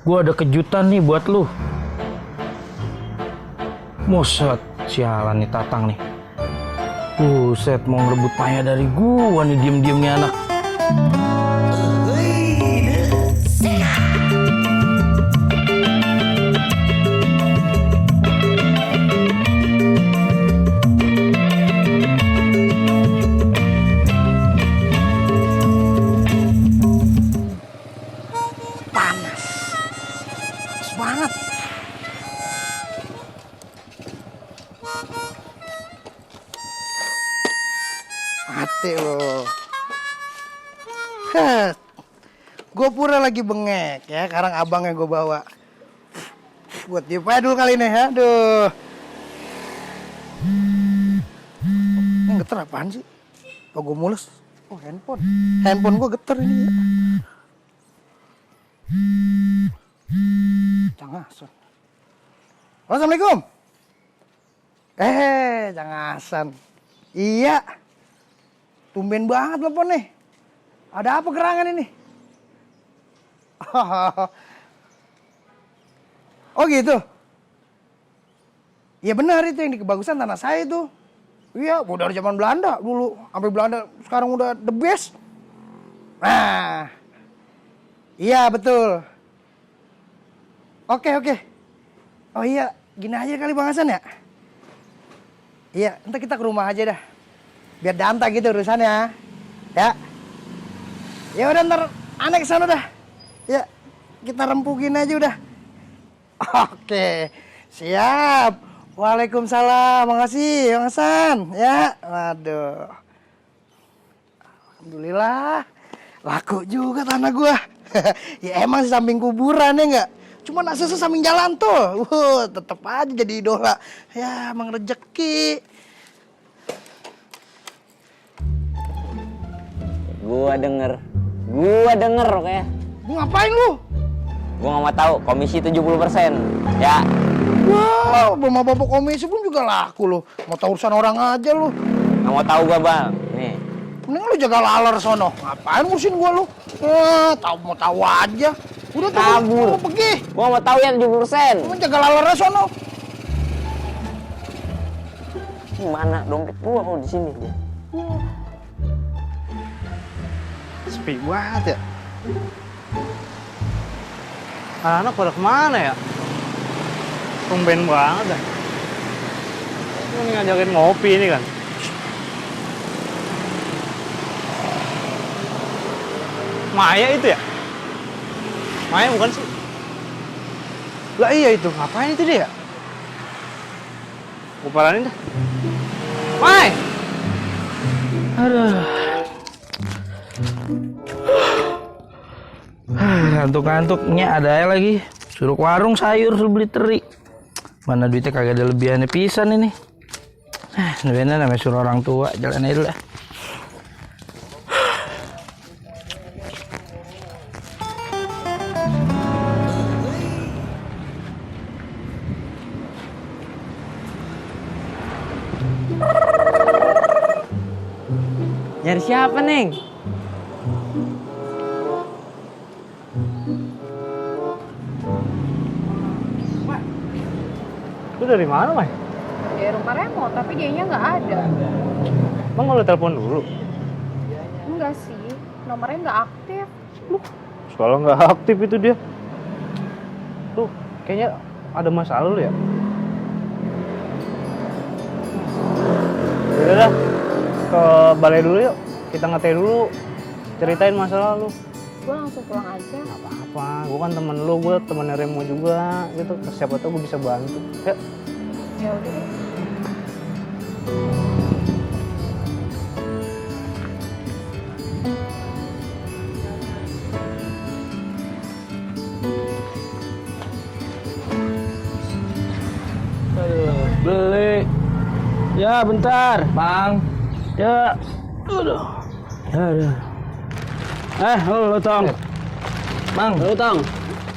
Gua ada kejutan nih buat lu. Muset, sialan nih Tatang nih. Buset, mau ngerebut Maya dari gua nih diem-diem nih anak. Panas banget. Mati lo. Gue pura lagi bengek ya, karang abang yang gue bawa. Buat dia dulu kali ini, aduh. Ini geter apaan sih? Apa gue mulus? Oh, handphone. Handphone gue geter ini ya. Cangasan. Assalamualaikum. Cangasan. Iya. Tumben banget telepon nih. Ada apa gerangan ini? Oh gitu. Iya benar itu yang di kebagusan tanah saya itu. Iya, udah dari zaman Belanda dulu. Sampai Belanda sekarang udah the best. Nah. Iya betul. Oke. Oh iya, gini aja kali Bang Hasan ya. Iya, ntar kita ke rumah aja dah. Biar danta gitu urusannya. Ya. Ya udah ntar aneh kesana dah. Ya, kita rempukin aja udah. Oke, siap. Waalaikumsalam, makasih Bang Hasan. Ya, waduh. Alhamdulillah, laku juga tanah gua. Ya emang sih samping kuburan ya nggak? Cuma nak susu samping jalan tuh. Tetep aja jadi idola. Ya emang rezeki. Gua denger oke. Lu ngapain lu? Gua nggak mau tahu komisi 70%. Ya. Wah, belum apa-apa komisi pun juga laku lu. Mau tahu urusan orang aja lu. Nggak mau tahu gua, Bang. Nih. Mending lu jaga laler sono. Ngapain ngurusin gua lu? Mau tahu aja. Udah tuh, Kabur. lu pergi. Gua nggak mau tahu ya 70%. Lu jaga laler sono. Mana dompet gua kalau di sini? Sepi banget ya. Anak pada kemana ya? Tumben banget dah. Ini ngajakin ngopi ini kan. Maya itu ya? Maya bukan sih? Lah iya itu, ngapain itu dia? Gue paranin dah. Mai! Aduh. Ngantuk-ngantuknya ada aja lagi. Suruh ke warung sayur suruh beli teri. Mana duitnya kagak ada lebihannya pisan ini. Sebenarnya namanya suruh orang tua jalan aja dulu lah. Nyari siapa, Neng? Lu dari mana, Mai? Dari rumah Remo, tapi dianya nggak ada. Emang nggak lu telepon dulu? Enggak sih, nomornya nggak aktif. Soalnya nggak aktif itu dia. Tuh, kayaknya ada masalah lu ya? Udah dah, ke balai dulu yuk. Kita ngeteh dulu, ceritain masalah lu. Gue langsung pulang aja. Gak apa-apa, gue kan temen lu, gue temennya Remo juga gitu. Siapa tau gue bisa bantu. Yuk. Ya udah deh. Beli. Ya bentar, Bang. Ya. Aduh. Aduh. Lu Tong. Bang, lu Tong.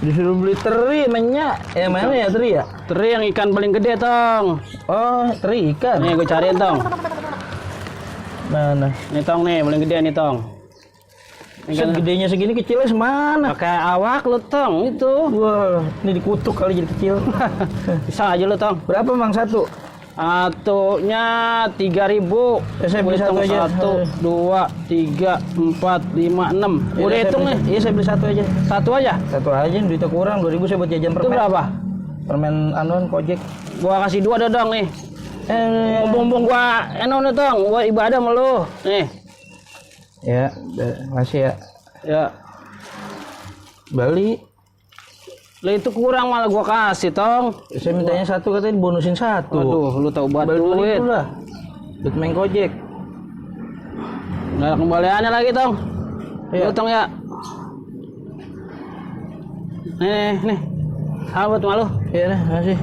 Disuruh beli teri namanya. Mana ya teri ya? Teri yang ikan paling gede, Tong. Oh, teri ikan. Nih gue cariin, Tong. Mana? Nih Tong nih, paling gede nih, Tong. Segedenya segini kecilnya semana? Pakai awak lo Tong itu. Wah, ini dikutuk kali jadi kecil. Bisa aja lo Tong. Berapa Mang satu? Satunya 3.000. Saya beli satu aja. 1, 2, 3, 4, 5, 6. Udah hitung nih. Iya saya beli satu aja. Satu aja? Satu aja, duitnya kurang. 2.000 saya buat jajan permen. Itu berapa? Permen anon Kojek. Gua kasih 2 dong nih. Mumpung gua nih Tong. Gua ibadah sama lu. Nih. Ya, masih ya. Ya. Bali. Lah itu kurang malah gua kasih, Tong. Saya mintanya 1 katanya bonusin 1. Aduh, lu tahu banget duit. Lah. Duit main Gojek. Nggak ada kembaliannya lagi, Tong. Ya, Tong ya. Nih. Sahabat malu. Iya, nih, makasih.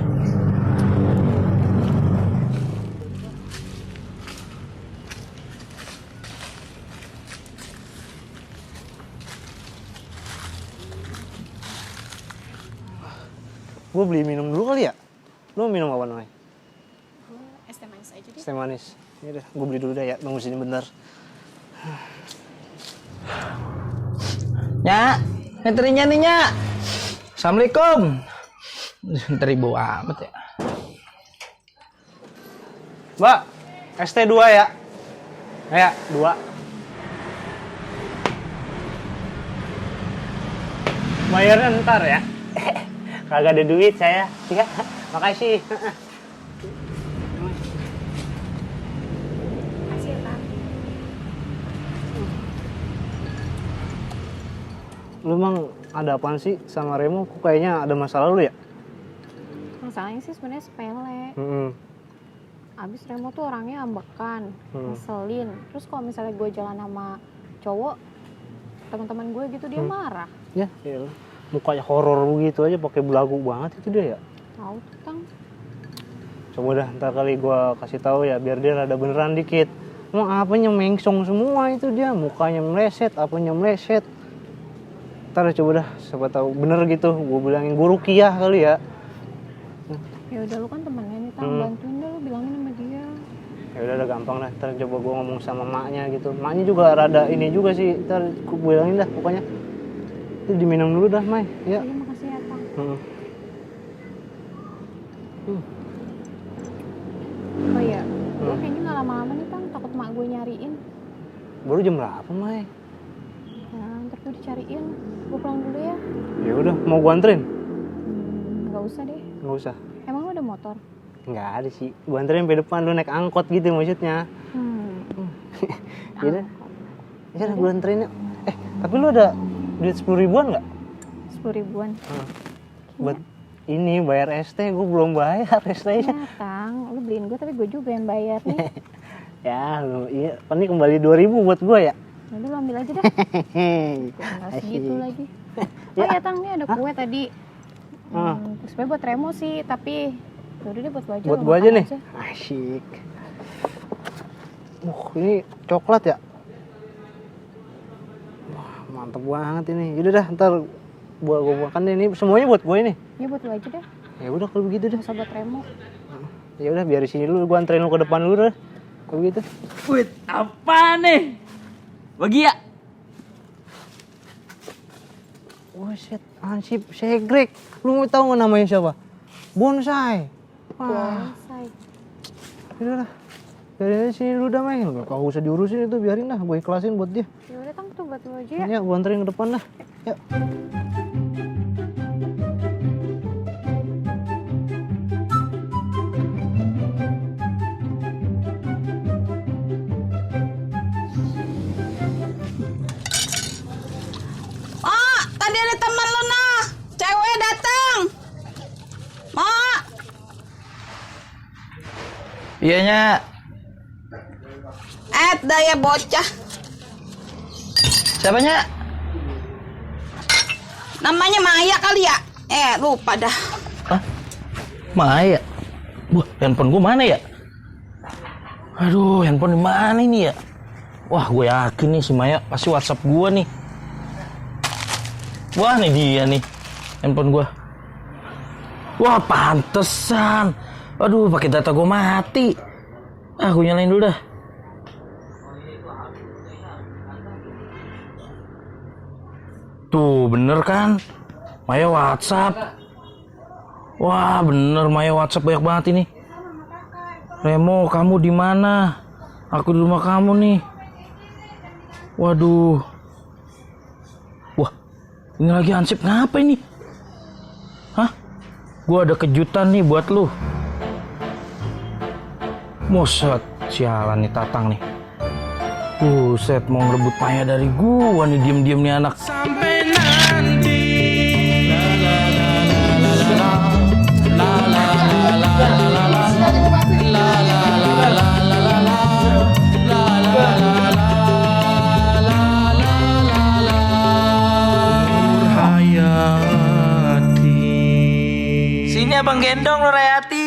Gue beli minum dulu kali ya? Lu minum apa namanya? Es teh manis aja deh. Es teh manis. Ya udah, gue beli dulu dah ya. Tunggu sini bentar. Nyak, nganterinya nih Nyak. Assalamualaikum. Teribu amat ya. Mbak, es teh 2 ya? Ya, 2. Bayarnya ntar ya. Kagak ada duit saya. Ya, makasih. Makasih ya, Kang. Lu emang ada apaan sih sama Remo? Kok kayaknya ada masalah lu ya? Masalahnya sih sebenarnya sepele. Abis Remo tuh orangnya ambekan, ngeselin. Terus kalau misalnya gue jalan sama cowok, teman-teman gue gitu dia marah. Ya, iya. Mukanya horor begitu aja, pakai belagu banget itu dia ya. Tahu tuh, Kang. Coba dah, ntar kali gue kasih tahu ya, biar dia rada beneran dikit. Emang apanya mengsong semua itu dia, mukanya meleset, apanya meleset. Ntar coba dah, siapa tahu bener gitu, gue bilangin guru Rukiah kali ya. Ya udah lu kan temennya nih, Kang. Bantuin deh lu bilangin sama dia. Ya udah gampang dah, ntar coba gue ngomong sama maknya gitu. Maknya juga rada ini juga sih, ntar gue bilangin dah pokoknya. Itu diminum dulu dah, Mai. Ya. Iya, makasih ya, Kang. Oh iya, gue kayaknya nggak lama-lama nih, Kang. Takut mak gue nyariin. Baru jam berapa, Mai? Ya, ntar gue dicariin. Gue pulang dulu ya. Ya udah, mau gue anterin? Nggak usah deh. Nggak usah. Emang lu ada motor? Nggak ada sih. Gue anterin sampai depan, lu naik angkot gitu maksudnya. Yaudah. Ya udah, gue anterin yuk. Tapi lu ada duit 10.000-an nggak? 10.000-an. Buat ini bayar ST, gue belum bayar ST-nya. Ya, Kang. Lu beliin gue tapi gue juga yang bayar nih. Ya, iya. Ini kembali 2.000 buat gue ya. Udah lu ambil aja dah. Nggak segitu lagi. Oh ya, Tang, nih ada kue tadi. Sebenarnya buat Remo sih, tapi yaudah deh buat gue aja. Buat gue aja nih. Asyik. Ini coklat ya? Wah, mantep banget ini. Yaudah dah, ntar buat gue makan deh. Ini semuanya buat gue ini. Ya buat lu aja deh. Ya udah kalau begitu deh. Masa buat Remo. Ya udah biar di sini dulu, gue anterin lu ke depan dulu deh. Kalau begitu. Wih, apa nih? Bagi ya? Oh shit, ansip segrek. Lu mau tahu nggak namanya siapa? Bonsai. Wah. Bonsai. Udah lah. Biarin aja sini dulu dah, Mai. Gak usah diurusin itu, biarin dah. Gue ikhlasin buat dia. Ya udah, Tang, tuh buat lu aja ya. Ya, gue anterin ke depan dah. Yuk. Mak, tadi ada teman lu nah. Cewek datang. Mak. Iya Nyak. Daya bocah. Siapa Nyak? Namanya Maya kali ya? Lupa dah. Hah? Maya? Wah, handphone gue mana ya? Aduh, handphone di mana ini ya? Wah, gue yakin nih si Maya pasti WhatsApp gue nih. Wah, nih dia nih handphone gue. Wah, pantesan. Aduh, pakai data gue mati. Ah, gue nyalain dulu dah. bener kan? Maya WhatsApp. Wah, bener Maya WhatsApp banyak banget ini. Remo, kamu di mana? Aku di rumah kamu nih. Waduh. Wah, ini lagi ansip ngapa ini? Hah? Gua ada kejutan nih buat lu. Moset, sialan nih Tatang nih. Buset, mau ngerebut Maya dari gua nih, diem-diem nih anak. Sampai nanti. Sini abang gendong Nur Hayati.